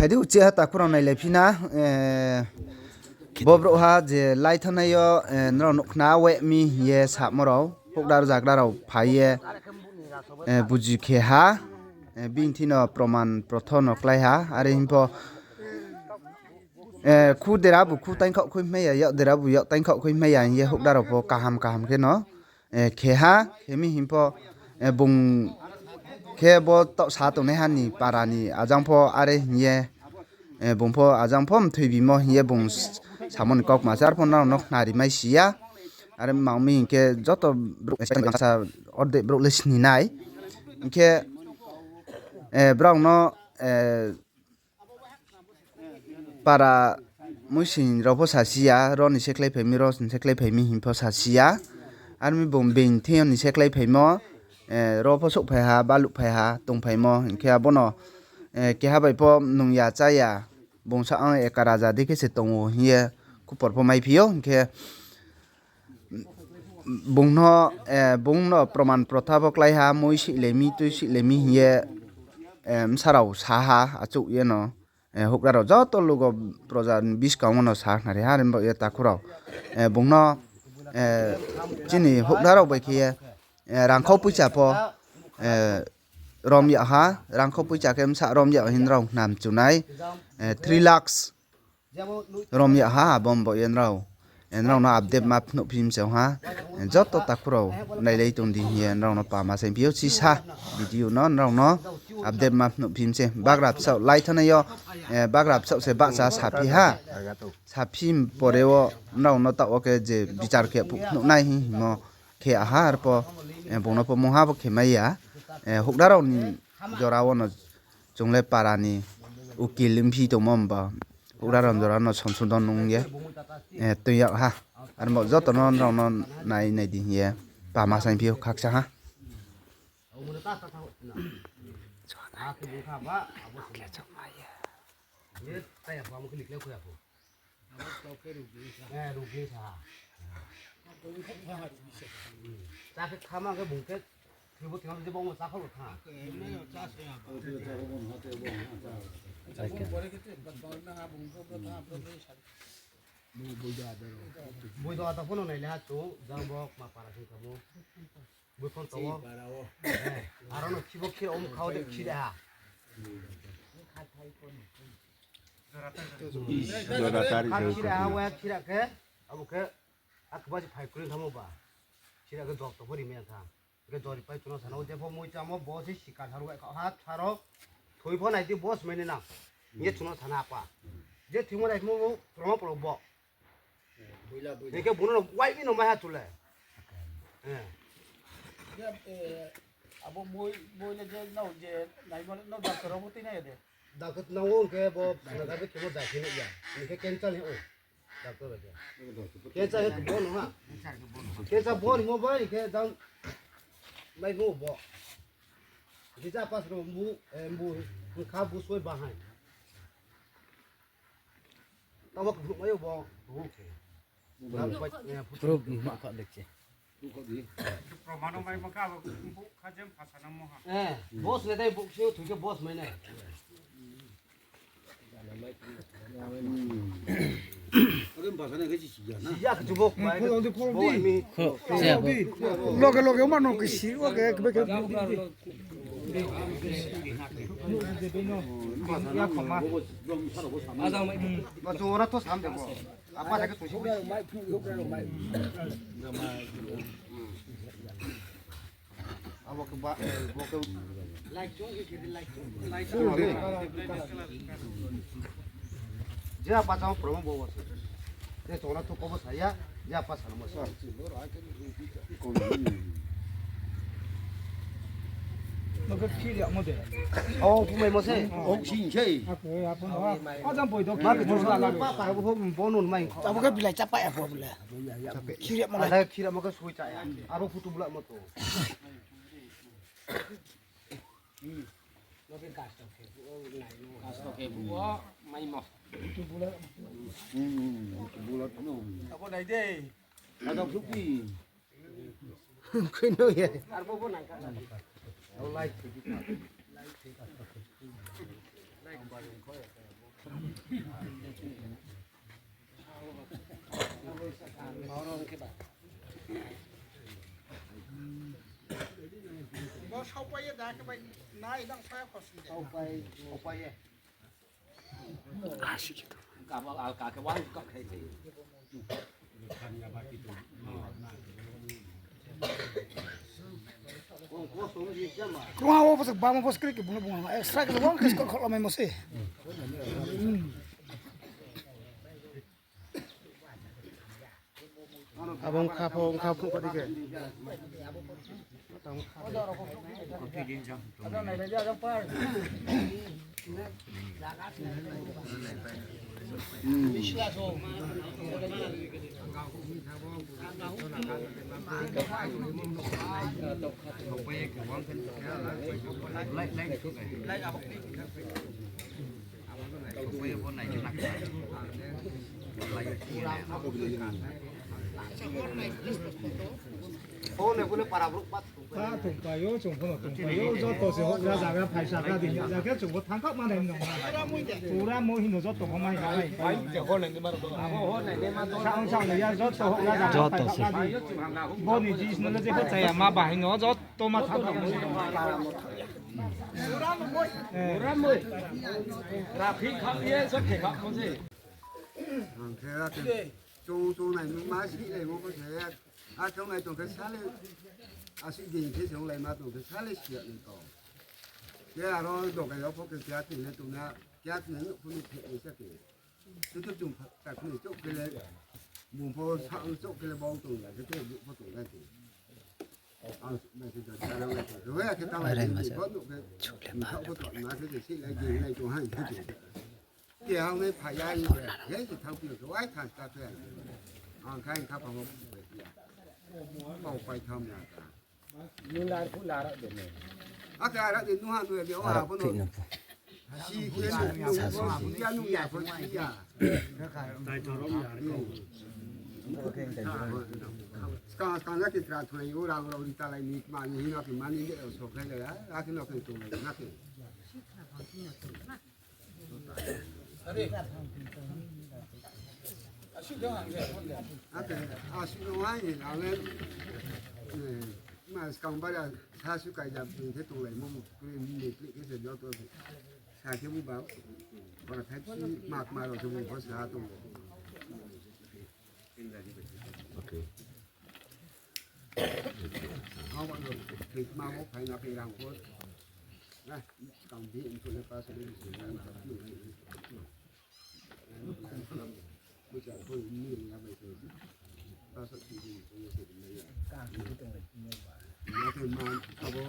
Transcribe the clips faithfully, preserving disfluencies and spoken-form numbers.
Phai di uchih ha takhu rao nailai phi na, eh, bo brouhha je lai thanngnai yo, eh, nrao nuh khna weh mi hing ye samo rao, houhdar zagra rao phai ye, eh, buji khe ha, eh, bini thing no proman protho no klái ha, are hing pho, eh, khu dera bu khu taingkhaoh khui mai ya, yak dera bu yak taingkhaoh khui mai ya hing ye houhdar rao pho kaham kaham khe no, eh, khe ha, khe mi hing pho, eh, bung khe bo taoh sa tongnaiha ni para ni ajang pho are hing ye, eh, bung pho ajang pho mthoi bimo hing ye bung s-, samo ni kaukma se, arpho nrao no khnari mai si ya. Are mang mi hing khe joto brouh, sa, ordek brouh le sini nai. Hing khe, eh, brao no, eh, para muising rao pho sasi ya, ro ni se khlaiphai mi, ro ni se khlaiphai mi hing pho sasi ya. Are mi bung being thing yo ni se khlaiphaimo, eh, ro pho souhphai ha, baluhphai ha, tongphaimo. Hing khe abo no, eh, keha bai pho nung ya, chá ya, bung sa ang eka raja dei khe se tong ou hing ye khupor pho maiphi ou. Hing khe bung no, eh, bung no proman protha pho klái ha, mui sihlai mi, tui sihlai mi hing ye, eh, bsa rao sa ha, achouh ye no, eh, houhdar rao joto lugo proja ni buskang wo no sa khnari ha, are baoh ye takhu rao, eh, bung no, eh, chini houhdar rao bai khe ye, eh, rangkhau poicha pho, eh, rom yag ha, rangkhau poicha khe bsa rom yag hing nrao hnam chunai, eh, three lakhs rom yag ha, abo baoh ye nrao, eh, nrao no update ma phnuh phi mi se ong ha, eh, joto takhu rao nailai tong di hing ye nrao no pama saingphi ou, chisa video no nrao no update ma phnuh phi mi se. Bagra bsaoh lai thanngnai yo, eh, bagra bsaoh se bahcha saphi ha, saphi pore wo nrao no taoh wo khe je bichar khe phuh phnuh nai hing hingmo khe aha, arpho, eh, bung no pho mungha pho khe mai ya, eh, houhdar rao ni jora wo no chung le para ni ukil ongphi tongmo himba, houhdar rao ni jora no somsodon nung ye, eh, tui yag ha. Armo joto no nrao no nai nai di hing ye pama saingphi ou khakcha ha. Boi do ata pho no nai le ha chung, jang bo kma para sing kamo. Boi phone tong ou. Aro no khibo khira, omo khao de khira ha. Khira ha, wa khira khe, abo khe, akba si phai kri thamo ba. Khira khe jok to pho ri mai ya tha. Hing khe jori pai chuno sana, je pho mui chamo, bo se sikar saro, wai kha ha saro, thoi pho nai di, bo smai nai nang. Hing ye chuno sana apa. Je thimo nai thimo, promo pro bo. Hing khe bono no wai ni no mai ha chule. Eh. Abo moi, moi le je nao je nai mo no doctor abo tui nai de. Doctor nang o hing khe bo, na ga be khe bo da khe nai ya. Hing khe cancer he o. Doctor bai khe. Cancer khe bo no ha. Cancer bo ni mo bai khe dang mai bo bo. Kisa pas no bu, eh, bu, kha bu soi ba hai. Tamo khe bu mai bo, bu khe. Proof ma kha dekhe. Promano mai ma kha, bu kha jem phasa nang mo ha. Eh, boss le dai bu se, tu khe boss mai nai. Loge loge ma no kisi, loge kebe kebe. Ma chung ora to sam de bo. Apa sa khe tusi. Abo khe ba, eh, bo khe. Je apa chamo promo bo se. Je chona to kobo saya, je apa sa mo se. Bo khe khiri amo de. Oh, pumai mo se. Oh, sing se. Apa, apa. Ajang boi do. Ma ke chona la. Pa, pa, bo, bo, bo nun mai. Abo khe bilai chapa ya bo bilai. Khiri amo. Ada khiri amo khe sui cha ya. Aro phutu bula mo to. Abo nai de. Khoi no ye. Krung wo bosok bama bosok kri ke bung bung extra ke bung ke skor khol mai mo se. Abo wngkha pho, wngkha pho, pho dike. Tongpai yo, chung pho no tongpai yo, joto se houhgra zagra phaisa kha di, ya khe chung pho thangkhaoh ma nai nong. Pura mo hino joto pho mai nai. Sa ong sa ong ya joto houhgra zagra phaisa kha di. Bo ni jis no le je pho chaya ma bahai no joto ma thangkhaoh ma nai. Ang khe ate chung chung nai nung ma si lai mo ko se ya. A chung nai tong khe sa le, a si dei khe se ong lai ma tong khe sa le si ya nai tong. Khe aro dogai yo pho khe kya tini le tong na, kya tini le phunu khe ni sa khe. Chutu chung ta khuni chouh khe le, bung pho sa ong chouh khe le bong tong ya, khe khe bu pho tong ya khe. Ang nai khe ta sa rang lai khe, khe ta lai khe, bo nuh khe, ang kha pho tong na khe, khe si lai dei lai tong hai khe. Khe ang nai phai ya ni khe, khe si thang phi khe, wai thang ta khe. Ang khai kha pha mo khe ya. Pau pai tham ya ta. Ni lar khu lar de ne. A khe ara de nu ha nu ya de, o ha pho no. Si khe nu, nu pho si ya, nu ya pho si ya. Skang, skang na khe tra thunai, o rang rao ri ta lai ni, ma ni hino khe ma ni de, so khe le ya, a khe no khe tong lai na khe. Ake, asuh no wai ni, ang le, eh, ma skang bara sa su kai jam, khe tong lai mo, mo, khe ni klik khe se joto se. Sa khe bu ba, bara thai si, mak ma rao se bu, ko sa tong. Okay. Ang ba no, ma wo phai na khe rang ko. Na, skang bi, ang ko le pa se le, bu sa ko ni ya bai se. Pa se si ni ko se ni ya. Na khe ma, abo,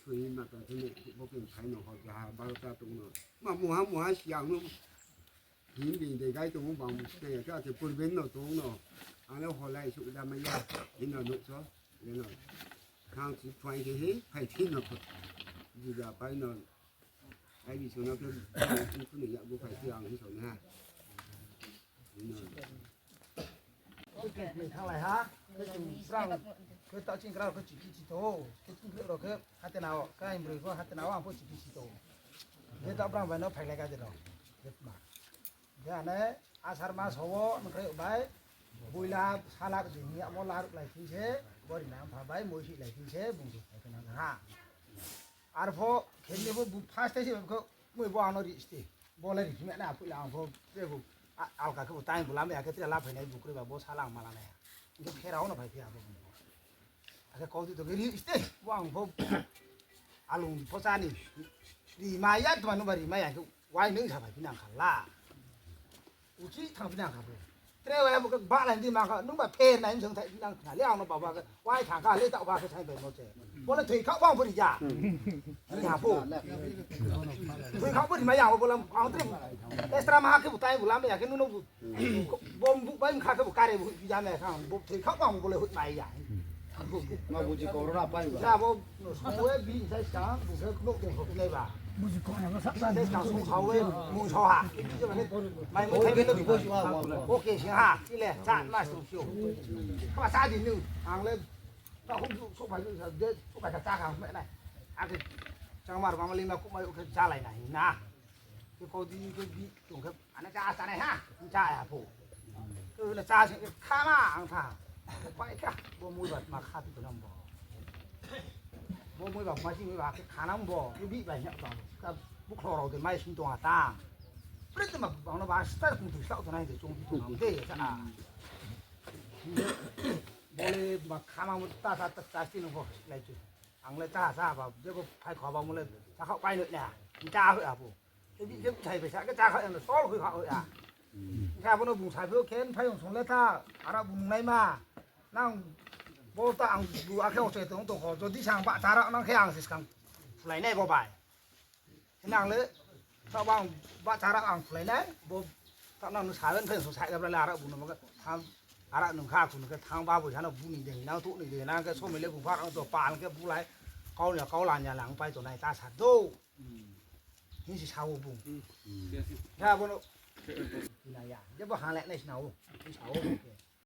sui ma ta se ni, bo khe phai no ho ja, baro ta tong no. Ma muha, muha siang no. Him bini de gai tong ou bang, khe, khe, khe purben no tong no. Ang le holai suh da mai ya. Hino nuh so. Hino. Khang si phuaing khe hi, phai phi no. Juga pai no. Ai bi so no khe, khe ni ya bu phai phi ang hi so na. Hino. Khe ni thang lai ha. Khe chung brang. Khe ta ching kra khe chi phi chi to. Khe ching kra khe hate na o. Khe himbroi khe hate na o, ang pho chi phi chi to. Khe ta brang bai no phai lai ka de no. Khe ma. Khe ane asar mas ho wo nung khe bai, boila salak di ni amo laruh lai phi se, bori na mpha bai, moi si lai phi se, bung se phai khe nang ha. Arpho khe ni bo bu first time se khe moi bo ano ri sti. Bo le ri khe me na aphuh la ang pho, tre bu, a, alka khe bu time bu lam ya khe tre la phai nai bu kroi ba bo salang mala nai ha. Khe phera o no phai phi ha bo. Akhe kau di to khe ri sti, bo ang pho alung pho chá ni. Ri mai ya, tma nung ba ri mai ya khe, wai nung sa phai phi nang kha la. Uchi thang phi nang kha bo. Tre wai bo khe ba lai di ma kha, nung ba pher nai msang thai phi nang kha. Le ang no ba ba khe, wai thang kha, le ta ba khe sai bai mo che. Bo le thoi kha bang bo ri ya. Ri ha bo. Thoi kha bo ri mai ya bo lam, ang tre. Extra ma khe bu tai bu lam ya khe nung no bu. Bom bu bai mkha khe bu kare bu ya me kha, bu thoi kha bang bu le hut mai ya. Ma buji ko ra pai ba. Ya bo, song we bi sai skang, bu khe nok tong kho nai ba. Buji ko na sa sa. Sai skang song sa we, mung sa ha. Mai mo thai ke no bu. Okay, sing ha. Ile, sa ma song sio. Kha sa di nu, ang le. Ta hum su so bai nu sa de, so bai ka sa ka me nai. Ake. Ang mar mama lingna kumai khe chalai na hing na. Khe kau di khe bi tong khe, ano cha chanai ha, cha ya pho. Khe na cha se kha ma ang tha. Pai kha, bo mui ba ma kha tu nam bo. Bo mui ba ma si mui ba khe kha nam bo, khe bi ba nya tong. Ka bukhlok rao de mai sung tong ha tang. Pre te ma bang no ba star kung tu slak tong nai de chung tu nam de cha. Bo le ma kha ma mo ta sa ta cha si no bo lai chu. Ang le cha sa ba, je bo phai kho ba mo le, cha kha pai no na, cha ho ya bo. Khe bi khe bthai bai sa khe cha kha ya no, sol khui kha ho ya. Khe abo no bung sa phi khe phai ong song le tha, ara bung nung nai ma. Nang bo ta ang bu akhe ong se tong tong kho, jodi sa ang ba chara nang khe ang se skang phulai nai bo bai. Khe nang le, sa ba ang ba chara ang phulai nai, bo ta nang sa len khe so sa ga bra le ara bung no ma khe tham, ara nung kha khu no khe tham ba bo sa no bu ni de, nang tu ni de, nang khe so mi le bung pha ang to pa ang khe bu lai, kau ni kau lan ya lang pai to nai ta sa do. Hing si sa o bung. Sa bo no, na ya, je bo ha le nai sna o, sa o.